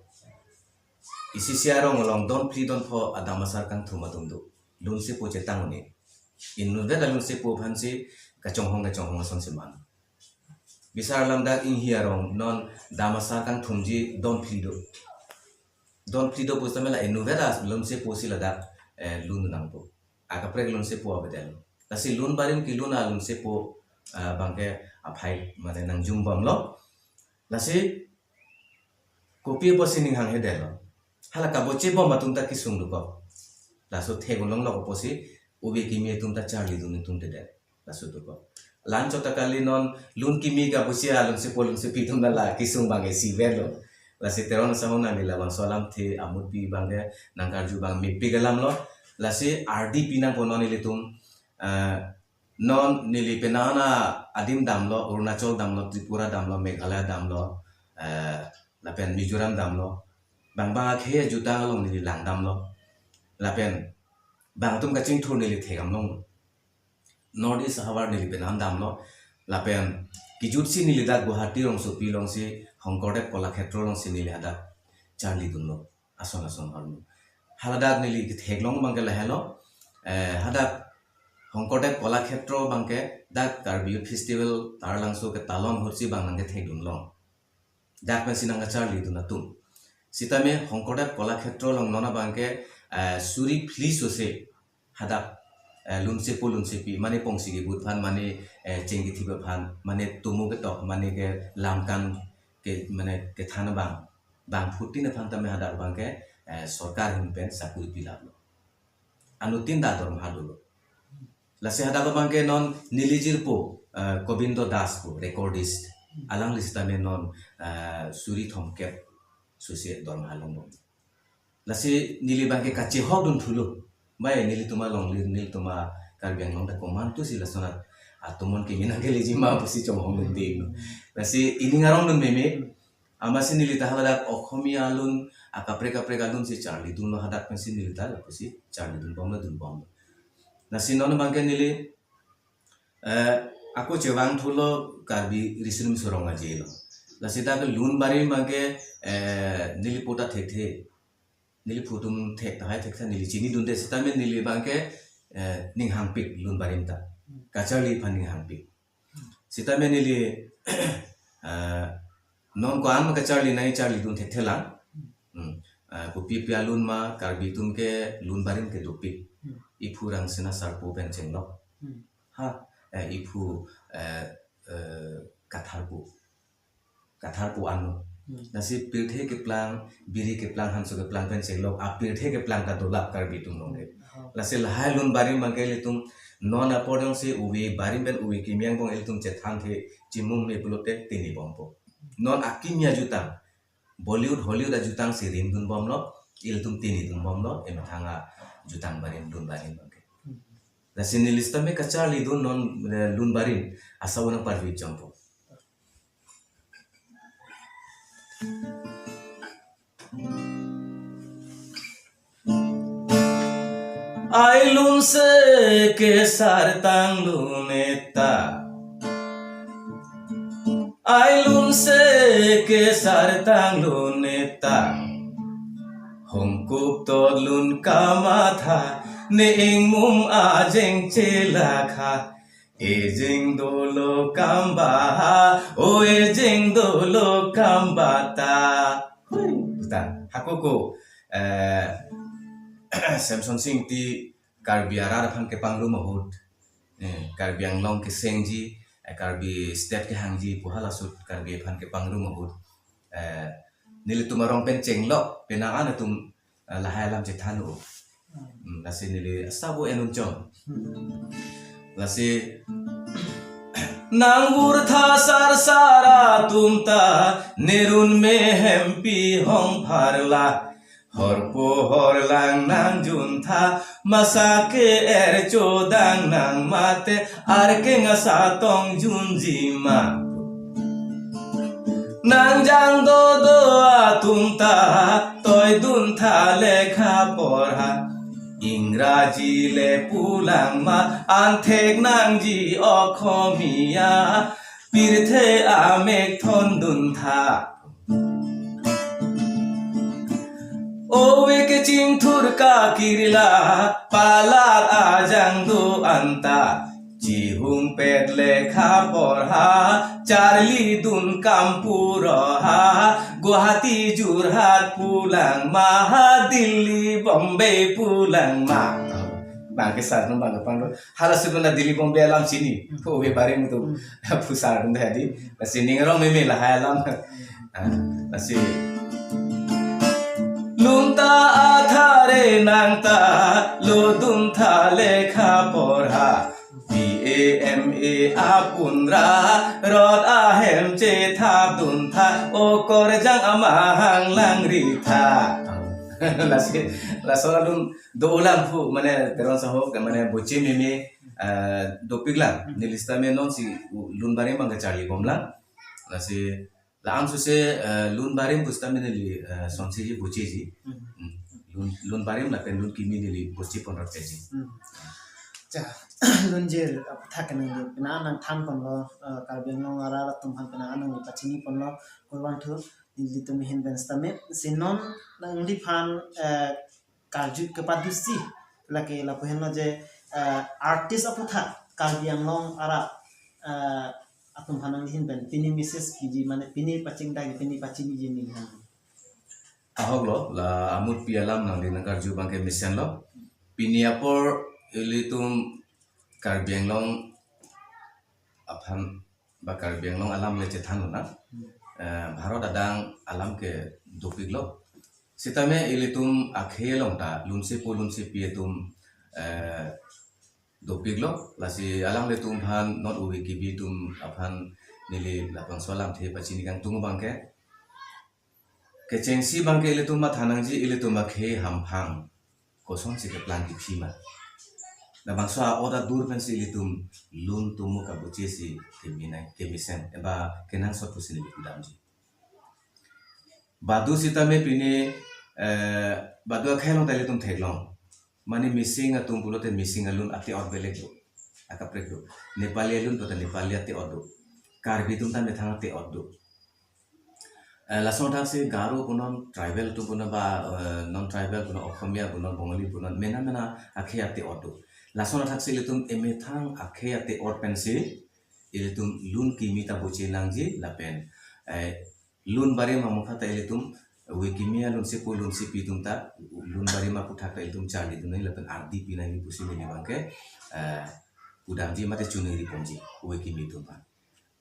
isi isi arong along don phli don pho adam asar kangthum atum do. Lunsepo chetang un-e. Inutvet alunsepo aphansi kachonghong kachonghong asonsi man. Bisar alam dak Inghi arong non dam asar kangthumji don phli do. Don phli do pusitame la inutvet alunsepo si ladak, eh, lun nangpo. Akaprek lunsepo avedetlo. Lasi lun barim kelun alunsepo, ah, abangke aphai mane nangjumbomlo. Lasi kopi apotsi ning hanghedet lo. Hala kabochebom atum ta kesung dokok. Laso thek un longlok apotsi ove kimi atum ta charli dun atum tedet. Laso dokok. Lan chot ta kali non lun kimi kaboche alunsepo lunsepi atum ta la kesung abangke isivet lo. Lasi Teron asahun nangli labangso alamthe amut pi abangke nangkarju abang mepik alam lo. Lasi ardi pi nangpo non ilitum, eh, non neli penang adim damlo, Arunachal damlo, Tripura damlo, Meghalaya damlo, eh, lapen Mizoram damlo. Bang bang akhei ajutang along neli langdamlo. Lapen bang atum kachingthur neli thekdam long. North East ahavar neli penang damlo. Lapen kejutsi neli dak Guwahati rongsopi alongsi Shonkordev Kolakhetro alongsi neli hadak charli dunlo. Ason ason arlo. Haladak neli ketheklong abangke lahelo. Eh, hadak Shonkordev Kolakhetro abangke dak Karbi Youth Festival Taralangso ketalon ahutsi bang nangkethek dunlong. Dak pensi nangkacharli dun atum. Sitame Shonkordev Kolakhetro along non abangke, eh, suri phli sose hadak, eh, lunsepo lunsepi, mane pongsi kebut aphan, mane, eh, cheng kethip aphan, mane tomo ketok, mane ke lamkan ke, mane kethan abang, bang phutin aphan tame hadak abangke, eh, sorkar ahin pen sakuri pilaplo. Anuttin ta dormoha dolo. Lasi hadak abangke non neli jirpo, eh, Gobindo Das pu, recordist. Alangli sitame non, eh, suri thomkep sose dormoha longlong. Lasi neli abangke kachehok dun thulo. Bai nelitum alongle, nelitum a Karbi Anglong ta komantusi lasonat atomon kimi nangkeleji ma pusi chonghong dun ding. Lasi ining arong dun meme. Amatsi neli ta haladak Okhomia alun, akaprek kaprek alunsi charli dunlo, hadak pensi neli ta lapusi charli dunbomlo, dunbomlo. Lasi non abangke neli, eh, ako chevang thulo Karbi Riso Nimso Rong Aje along. Lasi dak lun barim abangke, eh, neli phu ta thekthe. Neli phu atum thek tahai thektha, neli chinidunde sitame neli abangke, eh, ning hangpik lun barim ta. Kacharli aphan ning hangpik. Sitame neli, eh, Non ko-an ma kacharli nangji, charlidun thekthelang. Hmm. Ah, kopi pi alun ma, Karbi atum ke lun barim ke dopik. Hmm. Iphu Rangsina Sarpo pen chenglok. Hmm. Ha, eh, iphu, eh, eh, Katharpo. Katharpo anlo. Hmm. Lasi pirthe keplang, biri keplang, hanso keplang pen chenglok, apirthe keplang ta dolap Karbi atum along ke. Oh. Lasi lahai lun barim abangke ilitum non apor jongsi ove barim pen ove kimi angbong ilitum chethanthe chimum me pulote tini bompo. Non akimi ajutang, Bollywood, Hollywood ajutang si rimdun bomlo, ilitum tinidun bomlo, emethang ajutang barim, lun barim abangke. Hmm. Lasi neli sitame kacharlidun non, eh, lun barim, asap unang parvi jongpo. Ai lunse kesar tang lun eta. Ai lunse kesar tang lun eta. Hongkup tot lun kamatha, ne ingmum ajeng chelakha. Ejeng dolo kamba ha, o ejeng dolo kamba ta. Hui, putar. Hako ko, eh, Semson Sing Ingti Karbi arat aphan kepangrum ahut. Eh, Karbi Anglong kesengji, eh, Karbi state kehangji pu halaso ahut Karbi aphan kepangrum ahut. Eh, nelitum arong pen chenglok, penang an atum, eh, lahai alam chethan-o. Hmm, lasi neli asap un-en unchong. Hmm. Lasi nang vur tha sarsar atum ta, nerun me hempi hong pharla. Horpo horlang nang juntha, masak ke-er chodang nang mate, arkeng asa tong junji ma. Nang jang dodo atum ta, toidun tha lekha porha. Ingraji le pulang ma, anthek nangji Okhomiya, pirthe amek thondun tha. Ove kechingthur kakirla, palat ajang do anta. Chihung pet lekha porha, charlidun kam puro ha, Guwahati Jorhat pulang ma ha, Delhi Bombay pulang ma. Abangke sar non abang pangdo. Halaso ahut na Delhi Bombay alam chini. Ko ove barim atum. Hmm. Phusar dun tadi. Lasi ning arong meme lahai alam. Ah, lasi. Lun ta athare nang ta, lodun tha lekha porha. B A M A apun ra, rot ahem chethapdun tha, okorjang amahang langri tha. Lasi, laso alun dolang pu, mane Teron Saho, mane boche meme, eh, dopiklang, neli sitame nonsi lun barim abang kacharli bomlang. Lasi, la-an suse, eh, lun barim pu sitame neli, eh, sonsi ji bocheji. Hmm. Hmm. Lun, lun barim lapen lun kimi neli boche pon rap ji. Hmm. Cha, lunjir, eh, aputhak nangli, penang nangthan ponlo, eh, Karbi Anglong arat atum aphan penang nangli pachini ponlo, kurvangthu, nelitum ahin pen sitame, si non nangliphan, eh, karju kepadusi, lake lapu henlo je, eh, artist aputhak, Karbi Anglong arat, eh, atum aphan nangli ahin pen, pini message piji mane, pini pachingdai, pini pachiniji neli aphan. Ahok lo, la amutpi alam nangli nangkarju abangke mesenlo. Pini apor ilitum Karbi Anglong aphan ba Karbi Anglong alam le chethan lo na. Hmm. Eh, Bharat adang alam ke dopiklo. Sitame ilitum akhei along ta lunsepo lunsepi atum, eh, dopiklo. Lasi alanglitum aphan non ove kibi atum aphan neli labangso alamthe pachini kangtung abangke. Kechengsi abangke ilitum matha nangji ilitum akhei hamphang kosonsi keplang kiphi ma. Labangso a-ot adur pensi ilitum lun tumu kabuche si kemina, kemesen, eba kenangsot pusi neli pudamji. Badu sitame pini, eh, badu akhei along ta ilitum theklong. Mane Mising atum pulote Mising alun ate-ot beleg do. Akaprek do. Nepali alun pulote Nepali ate-ot do. Karbi atum ta methang ate-ot do. Eh, lason thak si Garo punon, tribal atum punon ba, eh, non tribal punon, Okhomiya punon, Bongali punon, mena mena akhei ate-ot do. Lason thak si ilitum emethang akhei ate-ot pensi, ilitum lun kimi ta boche nangji lapen, eh, Lun barim amokha ta ilitum, ove kimi alunsepo lunsepi atum ta, lun barim aputhak ta ilitum charlidun nangji lapen ardi pi nangji pusi neli abangke, eh, pudamji mate chuningri ponji, ove kimi atum aphan.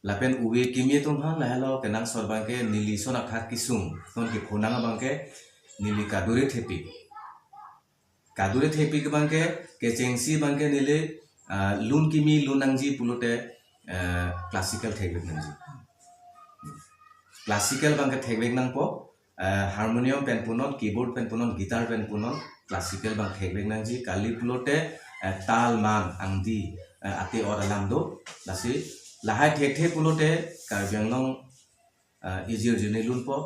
Lapen ove kimi atum aphan lahelo kenangsot abangke neli son athak kesung, non kephonang abangke neli kadure thepi. Kadure thepi ke abangke, kechengsi abangke neli, ah, lun kimi lun nangji pulote, eh, classical thekvek nangji. Classical abangke thekvek nangpo, eh, harmonium pen punon, keyboard pen punon, guitar pen punon, classical abang thekvek nangji, kali pulote, eh, tal man, angdi, eh, ate-ot alam do, lasi, lahai thekthe pulote, Karbi Anglong, eh, ejir juni lunpo,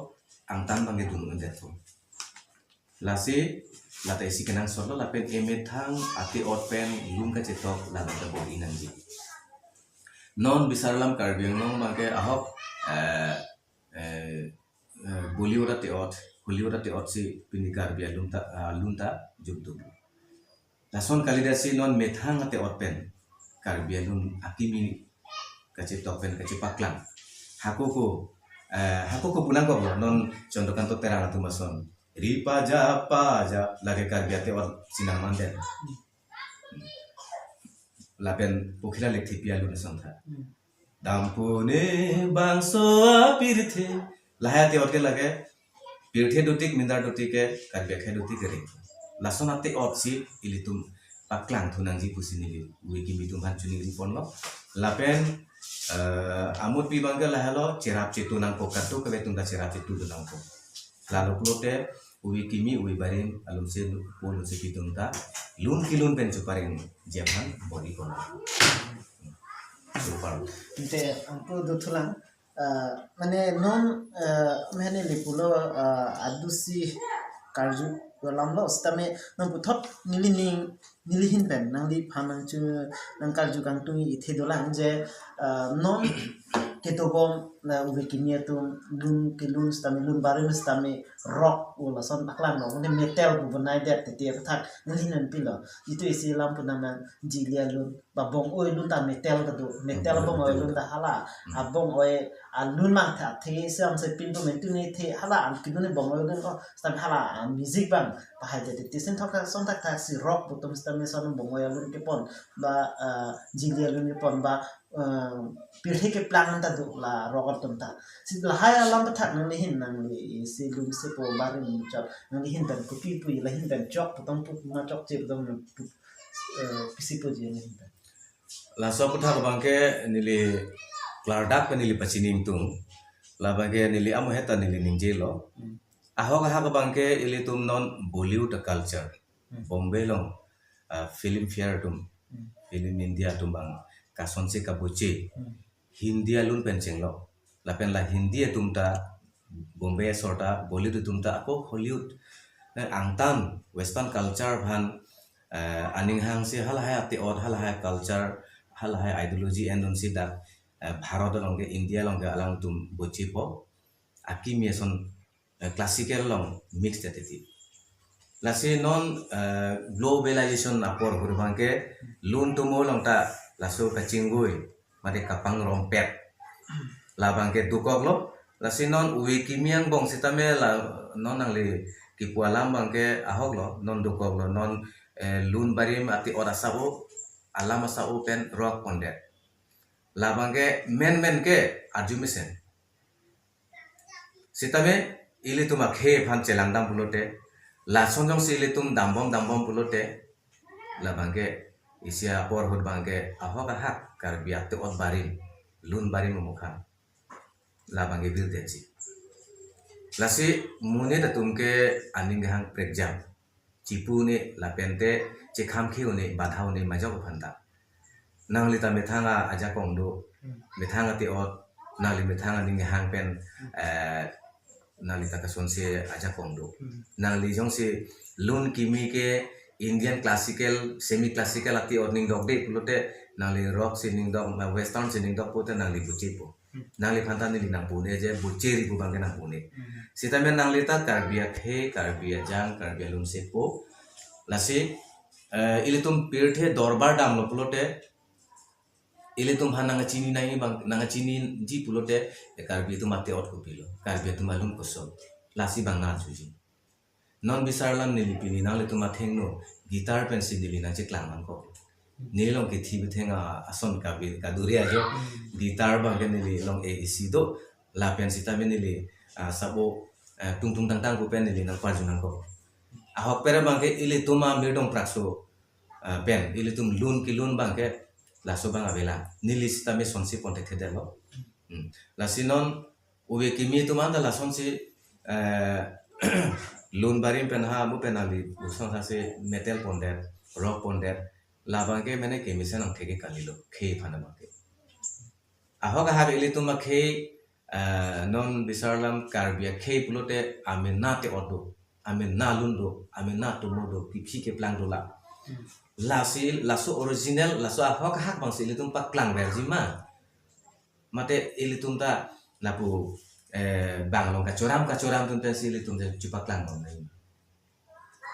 angtan abangke dun unjatpo. Lasi, lata isi kenangsotlo lapen emethang ate-ot pen lun kachetok labang ta bor-i nangji. Non bisar alam Karbi Anglong abangke ahok, eh, eh, eh, Bollywood ate-ot, Hollywood ate-ot si pini Karbi alun ta, alun ta jukduk. Lason kalidasi non methang ate-ot pen Karbi alun akimi kachetok pen kachepaklang. Hako ko, eh, hako ko punang kok lo, non Chandrakanta Terang atum ason. Ri paja paja, lake Karbi ate-ot sinang mandet. Lapen Pokhila Lekthepi alun ason tha. Hmm. Dampune bangso apirthe. Lahai ate-ot ke lake pirthe dotik, mindar dotik ke, Karbi akhei dotik ke ring. Lason ate-ot si ilitum paklang thu nangji pusi neli ove kimi atum aphan chuningri ponlo. Lapen, eh, amut pi abangke lahelo cherap chetu nangpo, kadokave atum ta cherap chetu do nangpo. Lalo pulote ove kimi, ove barim alunsepo lunsepi atum ta lun kelun pen cheparengji aphan bor-i ponlo. Super. Ante anke dothulang, eh, mane non, eh, mane neli pulo, eh, adusi karju alam lo, sitame non puthot nelining, neli ahin pen nangliphan nangchu, nangkarju kangtung-i athe dolang je, eh, non ketobom la ove kimi atum lun kelun sitame, lun barim sitame rock o lason paklang lo, mane metal pu bonaidet titi athak neli ahin pen pilo. Itum isi alam pu nang nang jili alun, ba bong-oi alun ta metal ta do, metal, metal bong-oi alun ta hala, hmm, abong-oi alun mang tha the siam se pin pu mentu ne the hala, an kidun ne bong-oi alun ko, sitame hala, ah, music abang pahaidet titi, sen thok thak son thakthak si rock pu atum sitame son bong-oi alun kepon, ba, ah, jili alun kepon, ba, eh, pirthe keplang ta do la rock atum ta. Si lahai alam athak nangli ahin, nangli isi lunsepo barim chot, nangli ahin pen kopi pu, la ahin pen chok pu tong pu ma chokche pu tong pu, eh, pisi puji nangli ahin pen. Laso aputhak abangke neli klardak pen neli pachini ingtung. Labangke neli amohet ta neli ningjelo. Hmm. Ahok ahak abangke ilitum non Bollywood culture. Hmm. Bombay along, ah, filmfare atum, hmm, Film India atum abang kasonsi kaboche, hmm, Hindi alun pen chenglo. Lapen la Hindi atum ta, Bombay asor ta, Bollywood atum ta, ako Hollywood. Na angtan Western culture aphan, eh, aning hangsi halahai ate-ot, halahai culture, halahai ideology endunsi dak, eh, Bharat along ke, India along ke alangtum bochepo. Akimi ason, eh, classical along mix tete ti. Lasi non, eh, globalization apor ahut abangke lun tomo along ta laso kachingvoi mate kapangrompet labangke dokoklo. Lasi non ove kimi angbong sitame la non nangli kipu alam abangke ahoklo, non dokoklo, non, eh, lun barim ate-ot asap-o, alam asap-o pen rock pondet. Labangke menmen ke arjumesen. Sitame ilitum akhei aphan chelangdam pulote, lason jongsi ilitum dambom dambom pulote, labangke isi apor ahut abangke ahok ahak Karbi ate-ot barim, lun barim amokha, labangke birdetji. Lasi monit atum ke aning kehang prekjam. Chipu ne lapente chekham kheu ne badhau ne majok aphan ta. Nangli ta methang ajakong do, hmm, methang ate-ot, nangli methang aning kehang pen, hmm, eh, nangli ta kasonsi ajakong do. Hmm. Nangli jongsi lun kimi ke Indian classical, semi classical ate-ot ning dokde pulote, nangli rock si ning dok, western si ning dok pulote nangli bochepo. Hmm. Nangliphan ta neli nangpu-un-e je bocheri pu abangke nangpu-un-e. Hmm. Sitame nangli ta Karbi akhei, Karbi ajang, Karbi alunsepo. Lasi, eh, ilitum pirthe dorbar damlo pulote, Ilitum aphan nangchinine abang, nangchiniji pulote, e Karbi atum ate-ot kopilo, Karbi atum alun koson, lasi abang nangjuji. Non bisar alam neli pini nanglitum athengno guitar pensi neli nangcheklang nangkok. Neli along kethi betheng a ason kabi kaduri ajo. Guitar abangke neli along e isi do, lapen sitame neli, ah, sabo, eh, tungtung tangtang pu pen neli nangparju nangkok. Ahok pera abangke ilitum amirdong prakso, ah, pen ilitum lun kelun abangke laso abang avelang. Neli sitame sonsi pon thekthedetlo. Hmm. Lasi non ove kimi atum anta lasonsi, eh, lun barim pen ha mu pen ali usong ha si metal pondet, rock pondet, labangke mene kemesen angthek ke kalilo, khei aphan abangke. Ahok ahak ilitum akhei, eh, non bisar alam Karbi akhei pulote amena ate-ot do, amena lun do, amena atomo do, kephi keplang do la. Hmm. Lasi, laso original, laso ahok ahak abangsi ilitum paklangverji ma. Mate ilitum ta lapu, eh, bang along kachoram kachoram atum pensi ilitum ta chepaklang bom nai.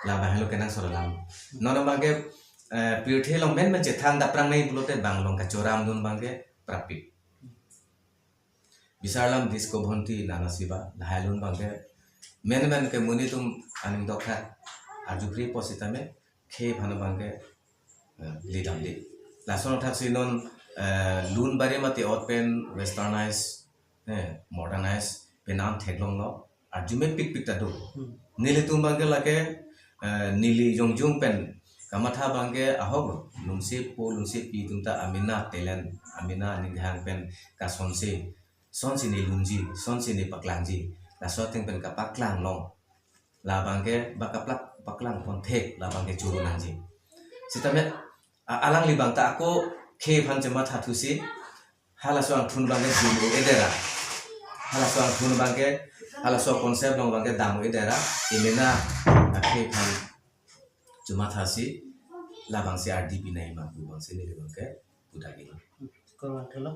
Labang helo kenang sor alam. Non abangke, eh, pirthe along menmen chethang daprang nai pulote bang along kachoram atum abangke prapik. Bisar alam disco bhonti nana siba, lahai alun abangke menmen ke monit atum aning dokha arjupri pusitame khei aphan abangke, eh, lidamde. Lason athaksi non, eh, lun barim ate-ot pen westernize, eh, modernize penang theklonglo, arjumepikpik ta do. Hmm. Nelitum abangke lake, eh, neli jongjung pen kamatha abangke ahok lo, lunsepo lunsepi atum ta amena talent, amena ninghang pen kasonse, sonsi ne lunji, sonsi ne paklangji, laso ateng pen kapaklang long. Labangke ba kaplak paklang ponthek, labangke choro nangji. Sitame a-, alangli abang ta ako khei aphan chematha thusi, halaso angthun abangke dam-o-edetra. Halaso angthun abangke, halaso concept along abangke dam-o-edetra, emena akhei aphan chemathasi, labangsi ardi pinai ma pu abangsi neli abangke pudagi. Kurvangthulo.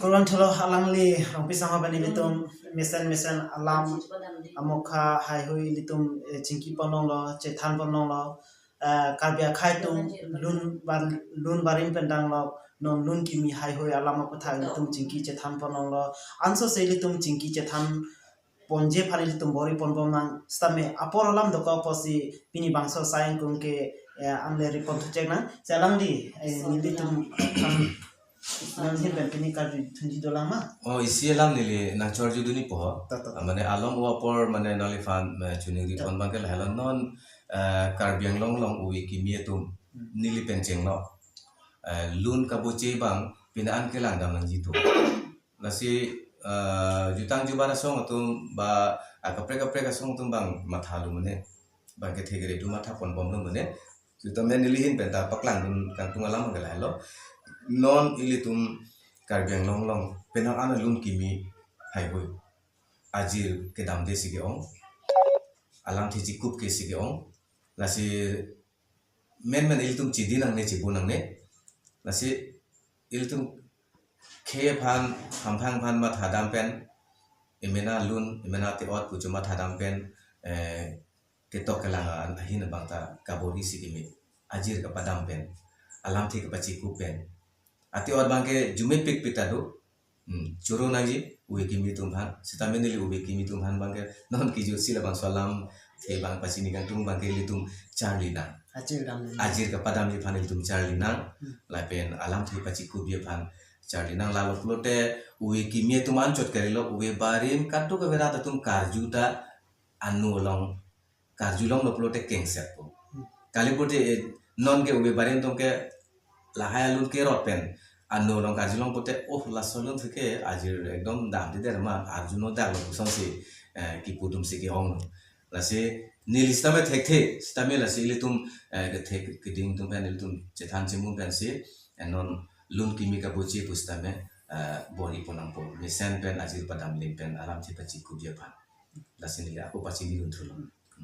Kurvangthulo alangli Rongpi asangho pen ilitum mesen mesen alam amokha haihui ilitum, eh, chingki ponlonglo, chethan ponlonglo, eh, Karbi akhei atum lun bar-, lun barim pen danglo, non lun kimi haihui alam aputhak ilitum chingki chethan ponlonglo. Ansose ilitum chingki chethan ponji aphan ilitum bor-i ponbom nang, sitame apor alam dokok pusi pini bangso asai ingkung ke, eh, angle ri ponthu chek nang. Si alangli, eh, nelitum, um, nanghin pen pini karju thunji dolang ma? Oh, isi alam neli nangchorju dunji po. Tato. Ah, mane along apor mane nangliphan, eh, choningri pon abangke lahelo non, eh, Karbi Anglong along ove kimi atum, hmm, neli pen chenglo. Eh, lun kaboche abang pini an kelang dam nangji atum. Lasi, eh, jutang jubat asong atum ba, ah, kaprek kaprek asong atum abang mathalo mane. Abangke thekre atum matha ponbomlo mane. Sitame neli ahin pen ta paklang dun kangtung alam ke lahelo. Non ilitum Karbi Anglong along penang an lun kimi haihui. Ajir kedamde si ke-ong. Alamthe chikup ke si ke-ong. Lasi menmen ilitum chidi nangne, chibo nangne. Lasi ilitum khei aphan, hamphang aphan mathadam pen, emena lun, emena ate-ot pu chemathadam pen, eh, ketok kelang an ahin abang ta kabor-i si kimi. Ajir kapadam pen, alamthe kapachikup pen. Ate-ot abangke arjumepikpik ta do. Hmm, choro nangji, ove kimi atum aphan. Sitame neli ove kimi atum aphan abangke non kejutsi labangso alamthe abang pachini kangtung abangke ilitum charli nang. Ajir dam. Ajir kapadamji aphan ilitum charli nang. Hmm. Lapen alamthe pachikupji aphan charli nang. Lalo pulote ove kimi atum anchot kalilo, ove barim kadokave rat atum karju ta ano along karjulonglo pulote kengsetpo. Hmm. Kali pulote, eh, non ke ove barim atum ke lahai alun kerot pen ano along karjulong pulote, oh, laso alun ke ajir ekdom damdedet ma, arjuno daklo pusonsi, eh, kipu atum si ke-onglo. Lasi neli sitame thekthe, sitame lasi ilitum, eh, kethek keding atum pen ilitum chethan chimu pensi, eh, non lun kimi kaboche pu sitame, eh, bor-i pon nangpo. Mesen pen ajir padam alim pen alamthe pachikupji aphan. Lasi neli ako pachini dunthulo.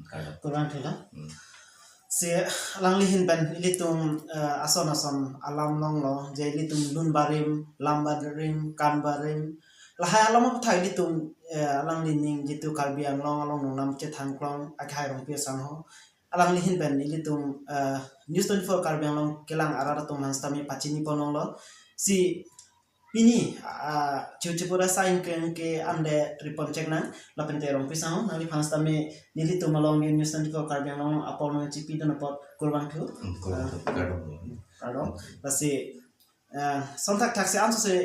Kardom. Kurvangthulo. Hmm. Si alangli ahin pen ilitum, eh, ason ason alam longlo, je ilitum lun barim, lam barim, kan barim. Lahai alam aputhak ilitum, eh, alangli ning jitu Karbi Anglong along nongnam chethangklong akhai Rongpi asangho. Alangli ahin pen ilitum, eh, News twenty-four Karbi Anglong kelang arat atum aphan sitame pachini ponlonglo. Si pini, ah, Chochipura asai ingkeng ke anle ripon chek nang, lapente Rongpi Sangho, nangliphan sitame nelitum along News twenty-four Karbi Anglong apor nangchipidun apot kurvangthu. Hmm, kurvangthu, kardom. Kardom. Lasi, ah, son thakthak si ansose,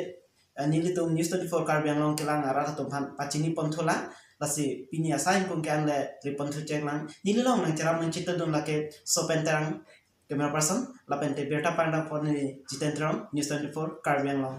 ah, nelitum News twenty-four Karbi Anglong kelang arat atum aphan pachini ponthu lang. Lasi pini asai ingkeng ke anle ripon thu chek lang. Neli along nangcherap nangchitedun lake Sopen Terang, camera person, lapente birta pangdang apot neli Jiten Terang, News twenty-four Karbi Anglong.